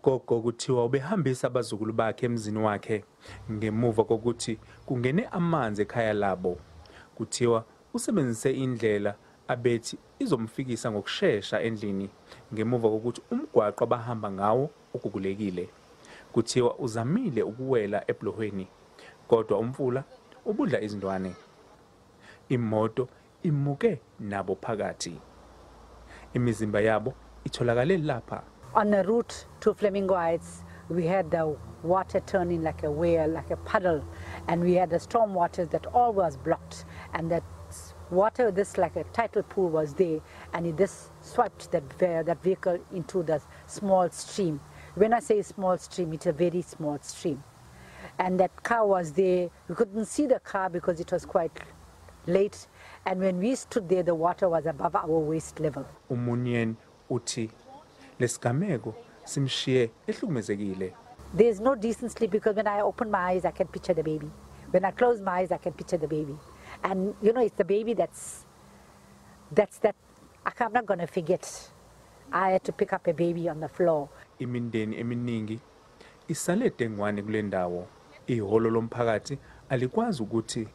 Ugogo kuthiwa ubehambisa abazukulu bakhe emzini wakhe ngemuva kokuthi kungene amanzi ekhaya labo. Kuthiwa usebenzise indlela abethi izomfikisa ngokushesha endlini ngemuva kokuthi umgwaqo abahamba ngawo ugugulekile. Kuthiwa uzamile ukuwela ebhulohweni kodwa umfula ubudla izindwane. Imoto imuke nabo phakathi. Imizimba yabo itholakale lapha. On the route to Flamingo Heights, we had the water turning like a whale, like a puddle, and we had the storm waters that all was blocked, and that water, this like a tidal pool was there, and it just swept that vehicle into the small stream. When I say small stream, it's a very small stream. And that car was there. We couldn't see the car because it was quite late, and when we stood there, the water was above our waist level. Umunyen uthi lesigameko simshiye ehlukumezekile. There's no decent sleep because when I open my eyes, I can picture the baby. When I close my eyes, I can picture the baby. And you know, it's the baby that's that I'm not going to forget. I had to pick up a baby on the floor. Imindeni eminingi isale dengwane kule ndawo. Ihholo lomphakathi alikwazi ukuthi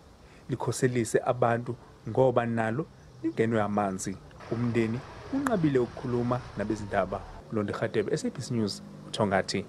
likhoselise abantu ngoba nalo lingenwe amanzi. Umndeni unqabile ukukhuluma nabezindaba. Londi Khatebe, SABC News, Thongathi.